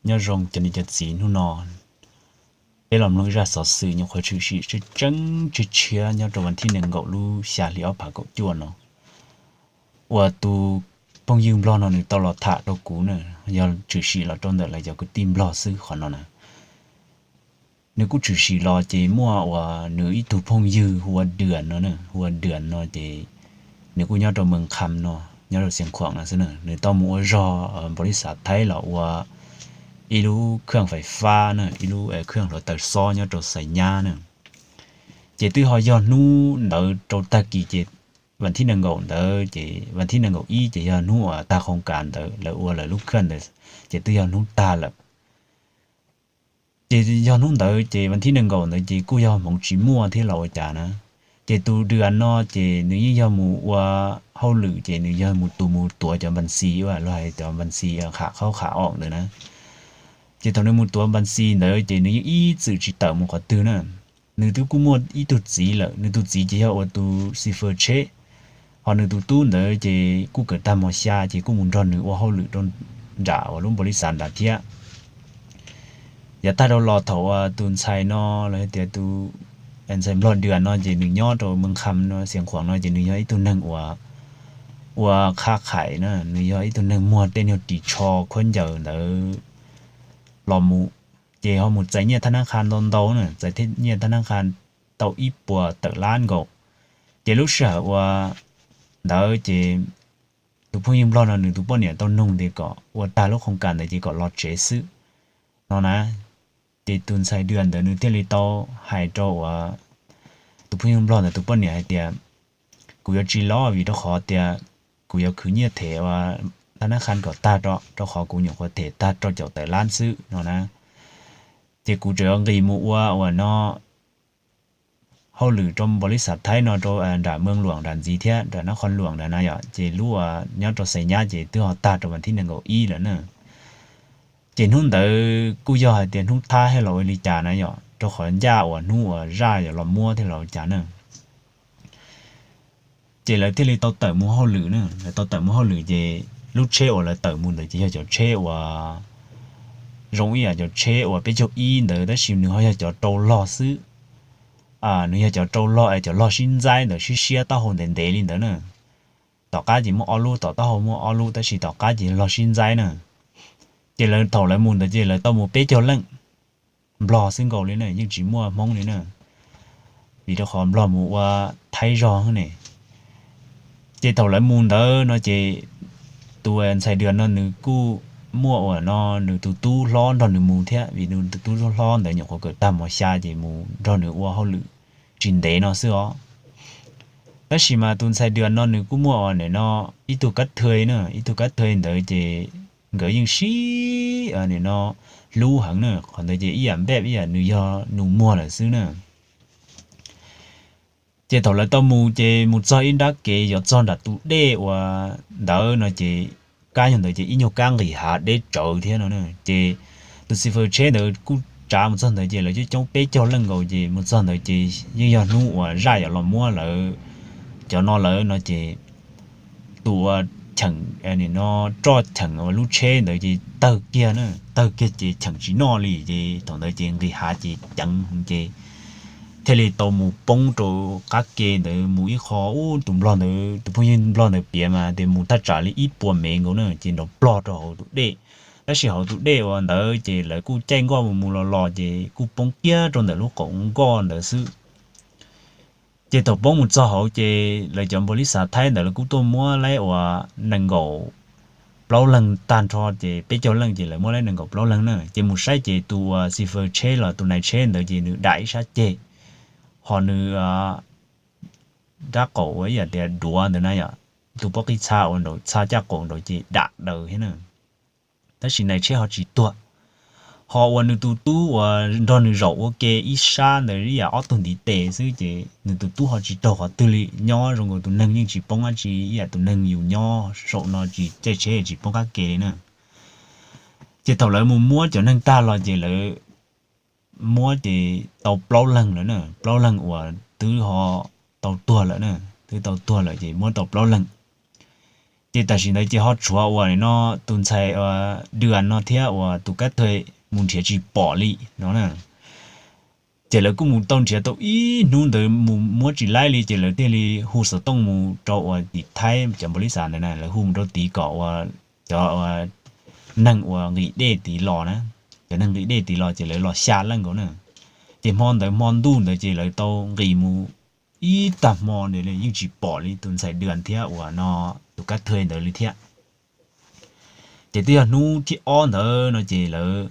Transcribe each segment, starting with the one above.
Nyob zoo cov niam cov txiv, hnub no peb los mloog zaj xov xwm nyuam qhuav tshwm sim tseeb tseeb tshiab tshiab nyob rau vas thib nees nkaum lub xya hli ob phav kaum cuaj no, uas tus phooj ywg nplog no nws tau los tham rau kuv na, yog tshwm sim los rau ntawm lawv cov kwv tij nplog xwb qhov no na. Nws kuj tshwm sim los ces muaj uas nws ib tug phooj ywg hu ua Dua no, hu ua Dua no ces nws kuj nyob rau Mees Kham no, nyob rau Xiav Khuam no xwb na. Nws tau mus ua zog npaum li xav thaib los ua ib lub khwj fais fab na, ib lub khwj hluav taws xob nyob rau Xais Nyab na. Ces twb ho yog hnub ntawd rau tag kis ces vas thib nees nkaum ntawd ces vas thib nees nkaum ib ces yog hnub uas tag qhoo kas ntawd, lawv ua lawv lub khwj ntawd ces twb yog hnub tag lawm. Ces yog hnub ntawd ces vas thib nees nkaum ntawd ces kuj yog hmoov tsis muaj thiab los ua cas na. Ces tus Dua no ces nws yeej yog mus ua hauj lwm ces nws yog mus tus mus tuav cov npas xis, uas luag hais cov npas xis kham khaub kham om ntawd na. Ces thaum nws mus tuav npas xis ntawd ces nws yeej ib txwm tsis tawm mus qhov twg na. Nws twb kuj muaj ib tug txiv lawm, nws tus txiv ces yog ua tus xi fawj tsheb, ho nws tus tub ntawd ces kuj kawm tag mos xya ces kuj mus nrog nws ua hauj lwm rau nram uas lub npaum li xav nrad thiab. Yav tag dhau los thaum uas tus ntxhais no los tias tus ntxhais nplog Dua no ces nws nyob rau Mees Kham no, Xiav Khuam no ces nws yog ib tug neeg uas ua qhab qhais na, nws yog ib tug neeg muag tej nyuag ris tsho khaub ncaws ntawd los mus, ces ho mus txais nyiaj thab nab qha ntau ntau na, txais nyiaj thab nab qha tau ib puas tawm lab nkaus. Ces lub sij hawm uas ntawd ces tus phooj ywg nplog no nws tus poj niam tau nug tias kom ua tag lub qhoo kas ntawd ces kom los tsev xwb no na. Ces tus ntxhais Dua ntawd nws thiaj li tau hais rau uas tus phooj ywg nplog ntawd tus poj niam hais tias, kuv yuav tsis los vim rau qhov tias kuv yuav khwv nyiaj them uas thab nab qha kom tag rau, rau qhov kuv nyuam qhuav them tag rau caum tawm lab xwb no na. Ces kuv tseem yuav nqis mus ua uas no hauj lwm rau npaum li xav thaib no rau nram Mees Luam nram ntxiv thiab nram Nab Qhoos Luam nrad na yom, ces lub uas nyob rau Xais Nyab ces twb ho tag rau vas thib nees nkaum ib lawm na. Ces hnub ntawd kuj yog hais tias hnub thab thiab los ua li cas na yom, rau qhov ncaj uas hnub uas zaj yuav los muab thiab los ua cas na. Ces lawv thiaj li tau tawm mus hauj lwm na, lawv tau tawm mus hauj lwm ces lub tsheb uas lawv tawm mus ntawd ces yog cov tsheb uas zoo ib yam cov tsheb uas peb caug ib ntawd tab sis nws ho yog cov rau log xwb. Nws yog cov rau log es cov log sib ntxaib ntawd sib siab taub hau ntev ntev li ntawd na. Tom qab ces muaj ob lub, tom taub hau muaj ob lub tab sis tom qab ces log sib ntxaib na. Ces lawv thaum lawv mus ntawd ces lawv tau mus peb caug leej, nplog xwb nkaus li na, yeej tsis muaj hmoob li na, vim rau qhov nplog mus ua thaib zog ne. Ces thaum lawv mus ntawd no ces tus ntxhais Dua no nws kuj muaj uas no nws tus tub hlob nrog nws mus thiab, vim nws tus tub hlob ntawd nyuam qhuav kawm tag mos xya ces mus nrog nws ua hauj lwm tsis ntev no xwb os. Tab sis mas tus ntxhais Dua no nws kuj muaj uas nim no ib tug kab thawj na, ib tug kab thawj ntawd ces nkawd yeej sib nim no hlub heev na, qhov ntawd ces ib yam npej ib yam nws yog nus muag lawm xwb na. Ces thaum lawv tau mus ces mus txog ib nrab kev yuav txog nram tus dej uas ntawd no ces kab nyuag ntawd ces ib nyuag kab nqis hav deb tsawv thiab no. Ces tus xi fawj tsheb ntawd kuj tsav mus txog ntawd ces lawv coob coob peb caug leej nkaus ces mus txog ntawd ces yeej yog hnub uas zaj yuav los muab lawv cov no lawm no ces tus uas cheem, no, roj cheem uas lub tsheb ntawd ces tawg kiag na, tawg kiag ces cheem tsis noj li ces thaum ntawd ces nqis hav ces ceev ces thiaj li tau mus poob rau qab ke ntawd mus ib qho ub, tus nplog ntawd tus phooj ywg nplog ntawd piav mas tias mus thaj tsam li ib puas mev nkaus na ces nrov plog rau hauv tus dej. Tab sis hauv tus dej uas ntawd ces lawv kuj caij nkoj mus mus los los ces kuj poob kiag rau ntawm lub qaum nkoj ntawd xwb. Ces thaum poob mus txog hauv ces lawv cov npaum li xav thaib ntawd lawv kuj tuaj muab laib uas nees nkaum plaub leeg tag nrho ces peb caug leej ces lawv muab laib nees nkaum plaub leeg na. Ces mus saib ces tus uas xi fawj tsheb los tus nais tsheb ntawd ces nws dam ib sab ceg, ho nws rab qaum ua ib yam tias duav ntawd na yom, tus pob qij txha uas nraum txha caj qaum nraum ces dam daws thiab na. Tab sis nais tsheb ho tsis tuag. Ho uas nws tus tub uas nrog nws zaum ua ke ib sab ntawd ib yam ob tug ntiv tes xwb ces nws tus tub ho tsis raug qhov twg li, nyob zoo nkaus tus neeg yeej tsis poob dab tsi, ib yam tus neeg yus nyob saum no tsis caij tsheb tsis poob qab ke li na. Ces thaum lawv mus muab cov neeg tag los ces lawv muab ces tau plaub leeg lawm na, plaub leeg uas twb ho tau tuag lawm na, twb tau tuag lawm ces muab tau plaub leeg. Ces tam sim ntawd ces ho tshuav uas no tus ntxhais Dua no thiab uas tus kab thawj mus nrhiav tsis pom li no na. Ces lawv kuj mus tau nrhiav tau ib hnub ntawd mus muab tsis laib li ces lawv thiaj li hu xov tooj mus rau uas tim Thaib cov npau li xav ntawd na, lawv hu mus rau tid kom uas cov neeg uas nqis dej tid los na, cov neeg nqis dej tid los ces lawv los xya leej nkaus na. Ces hmo ntawd hmo ntuj ntawd ces lawv tau nqis mus ib tag hmo ntawd yeej tsis pom li tus ntxhais Dua thiab uas no tus kab thawj ntawd li thiab. Ces twb yog hnub thib ob ntawd no ces lawv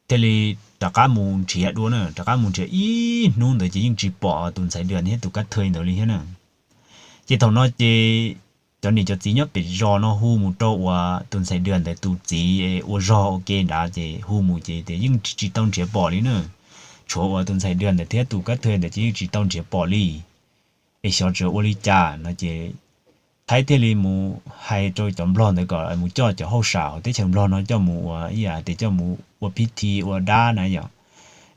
thiaj li rov qab mus nrhiav dua na, rov qab mus nrhiav ib hnub ntawd ces yeej tsis pom tus ntxhais Dua thiab tus kab thawj ntawd li thiab na. Ces thaum no ces cov niam cov txiv nyob pem zos no hu mus rau uas tus ntxhais Dua ntawd tus txiv ua zog ua ke nrad ces hu mus ces tias yeej tsis tau nrhiav pom li na. Tshuav uas tus ntxhais Dua ntawd thiab tus kab thawj ntawd ces yeej tsis tau nrhiav pom li. Es xyov tseem ua li cas no ces Thaib thiaj li mus hais rau cov Nplog ntawd kom mus coj cov hauj sam hauv teb chaws Nplog no coj mus ua ib yam tias coj mus ua phib thi ua dab na yom.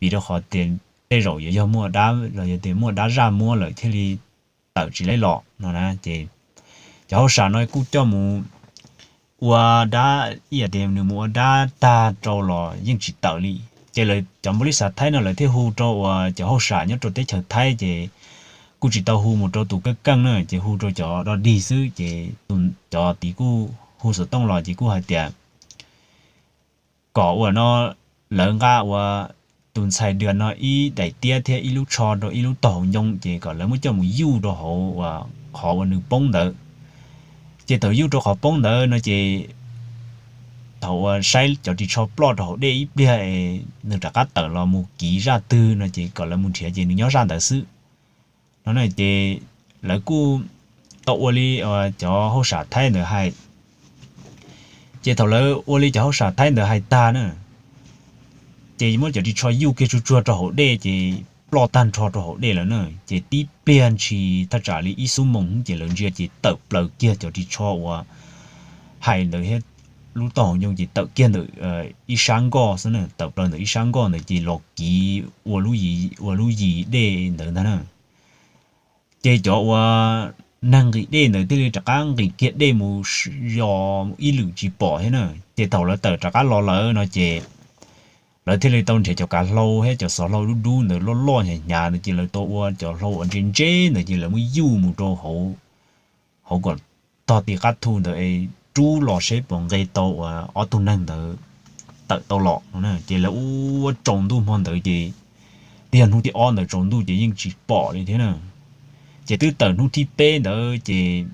Vim rau qhov tias tej zaum yuav yog muaj dab los yog tias muaj dab zaj muab lawm thiaj li tawm tsis laib los no na. Ces cov hauj sam no kuj coj mus ua dab ib yam tias nws mus ua dab tag rau los yeej tsis tawm li. Ces lawv cov npau li xav Thaib no lawv thiaj hu rau uas cov hauj sam nyob rau teb chaws Thaib ces kuj tsis tau hu mus rau tus keej keej na, ces hu rau cov dog dig xwb ces cov tid kuj hu xov tooj los ces kuj hais tias kom uas no lawv nqa uas tus ntxhais Dua no ib daim tiab thiab ib lub tsho rau ib lub tog hauv ncoo ces kom lawv muab coj mus yuj rau hauv uas qhov uas nws poob ntawd. Ces thaum yuj rau qhov poob ntawd no ces thaum uas saib cov ris tsho ploj rau hauv dej ib pliag es nws rov qab tawm los mus kiv zaj twg no ces kom lawv mus nrhiav ces nws nyob zaj ntawd xwb no na. Ces lawv kuj tau ua li cov hauj sam Thaib ntawd hais. Ces thaum lawv ua li cov hauj sam Thaib ntawd hais tag na, ces muab cov ris tsho yuj kiag tsuag tsuag rau hauv dej ces ploj tag nrho rau hauv dej lawm na. Ces tib pliag ntshis thaj tsam li ib xuab moos ces lawv ntsia ces tawm plaws kiag cov ris tsho uas hais ntawd thiab lub tog hauv ncoo ces tawm kiag ntawm ib sab nkoj xwb na, tawm plaws ntawm ib sab nkoj ntawd ces los kiv ua lub yim dej ntawd ntag na. Ces cov uas neeg nqis dej ntawd thiaj li rov qab nqis kiag dej mus zos ib lwm tsis pom thiab na. Ces thaum lawv tawm rov qab los lawm no ces lawv thiaj li tau nrhiav cov kav hlau thiab cov xov hlau dub dub ntawd loj loj hnyav hnyav ntawd ces lawv tau ua cov hlau uas ntse ntse ntawd ces lawv muab yuj mus rau hauv kom tog ti qab thu ntawd es rub los seb puas nqe tau uas ob tug neeg ntawd tawm tau los no na. Ces lawv ua tsaus ntuj hmo ntawd ces twb yog hnub thib ob ntawd tsaus ntuj ces yeej tsis pom li thiab na. Ces twb tawm hnub thib peb ntawd ces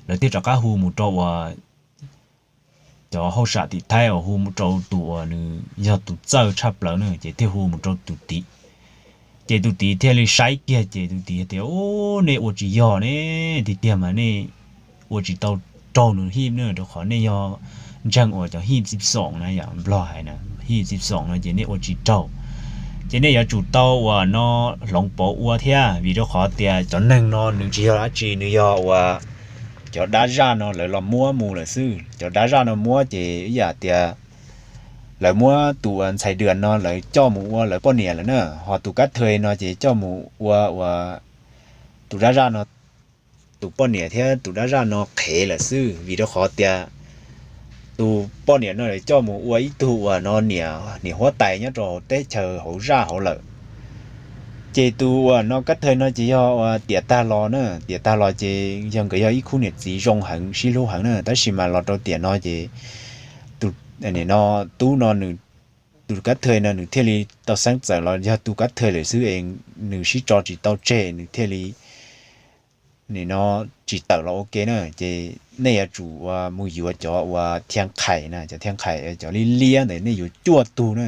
lawv thiaj rov qab hu mus rau uas cov hauj sam tim Thaib uas hu mus rau tus uas nws yog tus txawj tshaj plaws na ces thiaj hu mus rau tus tid. Ces tus tid thiaj li saib kiag ces tus tid tias, Ub, nej ua tsis yog ne, tiag tiag mas nej ua tsis tau raug nws hij na, rau qhov nej yog ntseeg uas cov hij txij xoom na yom, Nplog hais na, hij txij xoom no ces nej ua tsis raug. Ces nej yuav tsum tau uas no hloov pauv ua thiab, vim rau qhov tias cov neeg no nws tsis yog dab tsi, nws yog uas cov dab zaj no lawv los muab mus lawm xwb. Cov dab zaj no muab ces ib yam tias lawv muab tus uas ntxhais Dua no lawv coj mus ua lawv poj niam lawm na, ho tus kab thawj no ces coj mus ua uas tus dab zaj no tus poj niam thiab tus dab zaj no qhev lawm xwb, vim rau qhov tias tus poj niam no lawv coj mus ua ib tug uas no niam huab tais nyob rau hauv teb chaws hauv zaj hauv lawm. Ces tus uas no kab thawj no ces yog uas tiam tag los na, tiam tag los ces yog nkawd yog ib khub niam txiv zoo heev sib hlub heev na, tab sis mas los rau tiam no ces tus no, tub no nws, tus kab thawj no nws thiaj li tau xeeb txawm los yog tus kab thawj lawm xwb es nws sib tso tsis tau tseg, nws thiaj li nim no tsis tawm los ua ke na. Ces nej yuav tsum uas mus yuav cov uas thia qhais na, cov thia qhais cov liab liab ntawd nej yuav cuaj tug na.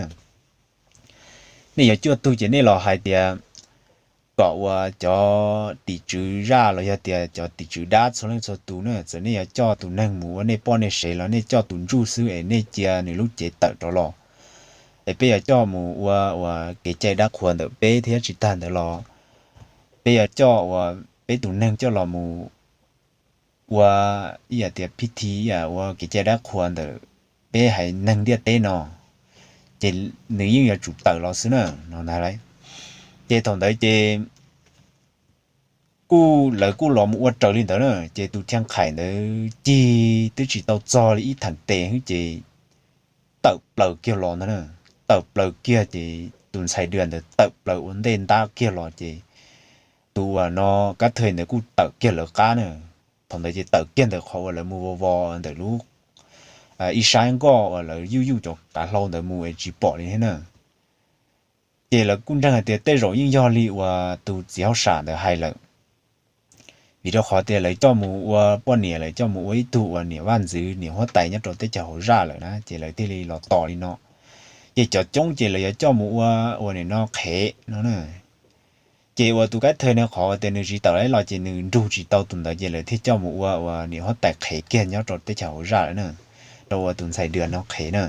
Nej yuav cuaj tug ces nej los hais tias kom uas cov tim tswv zaj los yog tias cov tim tswv dab txhua leej txhua tus na, txawm nej yuav coj tus neeg mus ua nej poj nej sev los nej coj tus ntsuj xwb es nej cia nws lub cev tawm rov los, es peb yuav coj mus ua uas kev cai dab qhuas ntawm peb thiab tsis tag ntawd los peb yuav coj uas peb tus neeg coj los mus ua ib yam tias phib thi ib yam ua kev cai dab qhuas ntawm peb haiv neeg ntiaj teb no, ces nws yeej yuav tsum tawm los xwb na no ntag lauj. Ces thaum ntawd ces kuj lawv kuj los mus ua raws li ntawd na, ces tus Chaw Qhais ntawd cig twb tsis tau txog li ib theem tes xwb ces tawm plaws kiag los ntag na. Tawm plaws kiag ces tus ntxhais Dua ntawd tawm plaws ua ntej ntab kiag los ces tus uas no Kab Thawj ntawd kuj tawm kiag lawv qab na. Thaum ntawd ces tawm kiag ntawm qhov uas lawv mus vos vos ntawm lub ib sab nkoj uas lawv yuj yuj cov kav hlau ntawd mus es tsis pom li thiab na. Ces lawv kuj ntseeg hais tias tej zaum yeej yog li uas tus txiv hauj sam ntawd hais lawm, vim rau qhov tias lawv coj mus ua poj niam, lawv coj mus ua ib tug uas niam vaj ntxwv niam huab tais nyob rau teb chaws hauv zaj lawm na, ces lawv thiaj li los tos li no. Ces cov coob ces lawv yuav coj mus ua uas nim no qhev no na. Ces uas tus Kab Thawj no qhov tias nws tsis tawm los ces nws nrug tsis tau tus ntawd ces lawv thiaj coj mus ua uas niam huab tais qhev kiag nyob rau teb chaws hauv zaj lawm na, rau uas tus ntxhais Dua no qhev na.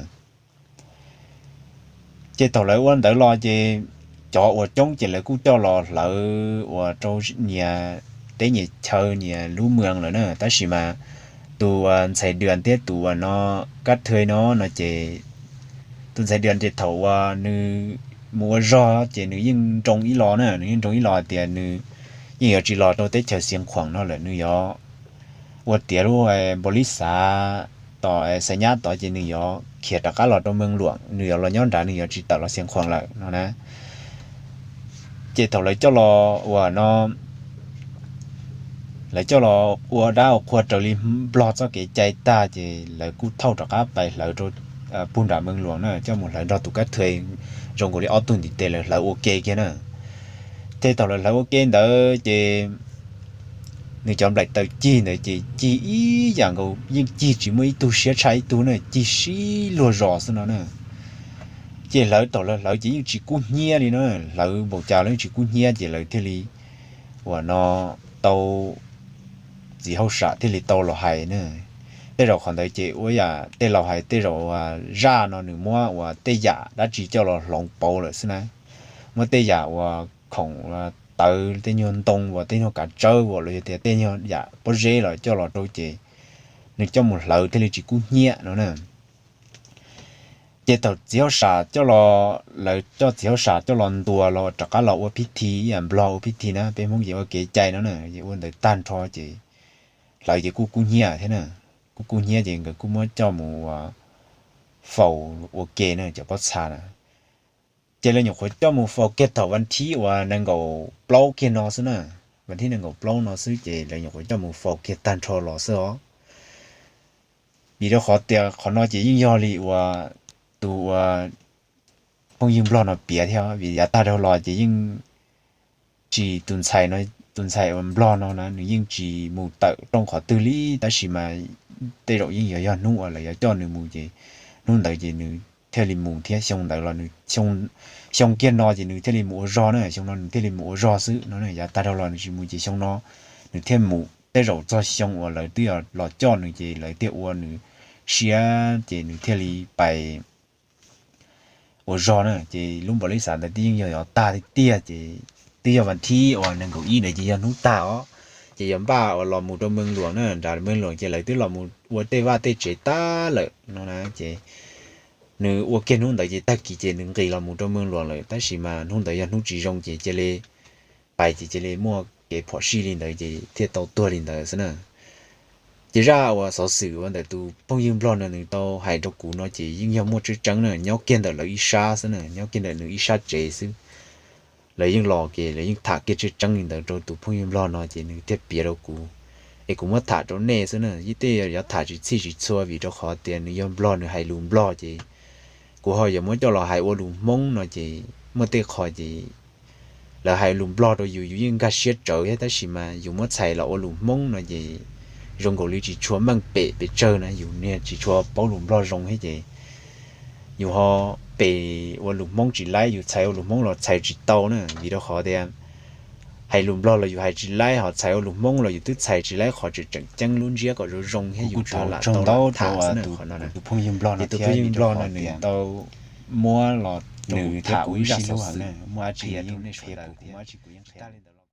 Ces thaum lawv ua ntawd los ces cov uas coob ces lawv kuj coj los hlawv uas rau nyias teb nyias chaw nyias lub mws lawm na, tab sis mas tus uas ntxhais Dua thiab tus uas no Kab Thawj no no ces tus ntxhais Dua ces thaum uas nws mus ua zog ces nws yeej nroo ib los na, nws yeej nroo ib los hais tias nws yeej yuav tsis los rau teb chaws Xiav Khuam no lawm, nws yuav ua tiav lub npaus lis xav tom xa nyab tod ces nws yuav khiav rov qab los rau Meej Luam, nws yuav los nyob nrad, nws yuav tsis tawm los Xiav Khuam lawm no na. Ces thaum lawv coj los uas no lawv coj los ua dab ua qhua raws li Nplog txoj kev cai tag ces lawv kuj thauj rov qab pais hlawv rau pug nram Meej Luam na, coj mus hlawv nrog tus Kab Thawj zoo nkaus li ob tug ntiv tes lawv hlawv ua ke kiag na. Ces thaum lawv hlawv ua ke ntawd ces nws cov nplaim taws cig ntawd ces cig ib yam nkaus, yeej cig tsis muaj ib tug siab tshaj ib tug na, cig sib luag zos xwb no na. Ces hlawv thaum lawv hlawv ces yeej tsis kub hnyiab li no, hlawv npaum cas los yeej tsis kub hnyiab ces lawv thiaj li uas no tau, txiv hauj sam thiaj li tau los hais na. Tej zaum qhov ntawd ces ua yam tej laus hais tej zaum zaj no nws muab uas tej yam dab tsi coj los hloov pauv lawm xwb na. Muab tej yam uas khoom tawv, tej nyuag ntoo uas tej nyuag kav tsawb uas los yog tias tej nyuag yam pob zeb los coj los rau ces nws coj mus hlawv thiaj li tsis kub hnyiab no na. Ces thaum txiv hauj sam coj los, lawv coj txiv hauj sam coj los ntuas los rov qab los ua phib thi ib yam Nplog ua phib thi na, peb Hmoob ces ua kev cai no na, ces ua ntawd tag nrho ces hlawv ces kuj kub hnyiab thiab na. Kuj kub hnyiab ces nkawd kuj muab coj mus ua faus ua ke na cov pob txha na. Ces lawv nyuam qhuav coj mus faus kiag thaum vas thib uas nees nkaum plaub kiag no xwb na, vas thib nees nkaum plaub no xwb ces lawv nyuam qhuav coj mus faus kiag tag nrho los xwb os. Vim rau qhov tias qhov no ces yeej yog li uas tus uas phooj ywg Nplog no piav thiab, vim yav tag dhau los ces yeej tsis, tus ntxhais no, tus ntxhais uas Nplog no na nws yeej tsis mus tawm rooj qhov twg li, tab sis mas tej zaum yeej yuav yog hnub uas lawv yuav coj nws mus ces hnub ntawd ces nws thiaj li mus thiab, xyoo ntawd los nws, xyoo kiag no ces nws thiaj li mus ua zog na, xyoo no nws thiaj li mus ua zog xwb no, yav tag dhau los nws tsis mus ces xyoo no nws thiaj mus, tej zaum txog xyoo uas lawv twb los coj nws ces lawv thiaj ua nws siab ces nws thiaj li pais ua zog na. Ces lub npaum li xav ntawd twb yeej yog yuav tag tiag tiag ces twb yog vas thib uas nees nkaum ib ntawd ces yog hnub tag os, ces yuav npaj uas los mus rau Meej Luam na, nram Meej Luam ces lawv twb los mus ua tej vaj tej tsev tag lawm no na. Ces nws ua kiag hnub ntawd ces tag kis ces nws nqis los mus rau Meej Luam lawm, tab sis mas hnub ntawd yog hnub tsis zoo ces cia li pais ces cia li muaj kev phom sij li ntawd ces thiaj tau tuag li ntawd xwb na. Ces zaj uas xov xwm uas ntawm tus phooj ywg Nplog no nws tau hais rau kuv no ces yeej yog muaj tseeb tseeb na, nyob kiag ntawm lawv ib sab xwb na, nyob kiag ntawm nws ib sab tsev xwb. Lawv yeej los ces lawv yeej tham kiag tseeb tseeb li ntawd rau tus phooj ywg Nplog no ces nws thiaj piav rau kuv, es kuv muab tham rau nej xwb na, yeej tej yuav tham tsis txhij tsis txhua vim rau qhov tias nws yog Nplog nws hais lus Nplog ces kuv ho yuav muab coj los hais ua lus Hmoob no ces muaj tej qho ces lawv hais lus Nplog rau yus, yus yeej nkag siab tsawv thiab, tab sis mas yus muab txhais los ua lus Hmoob no ces zoo nkaus li tsis tshua meej pem pes tsawg na, yus niag tsis tshua paub lus Nplog zoo thiab ces yus ho pes ua lus Hmoob tsis laib, yus txhais ua lus Hmoob los txhais tsis tau na, vim rau qhov tias hais lus Nplog los yus hais tsis laib, ho txhais ua lus Hmoob los yus twb txhais tsis laib qhov tseem tseem ceeb lub ntsiab kom zoo zoo thiab yus tau lam tau lam tham xwb na. Qhov no na, tus phooj ywg Nplog no nws tau muab los nws tham kuv ib zaj xov xwm, muaj dab tsi kuv muaj dab tsi kuv yeej qhia li ntawd.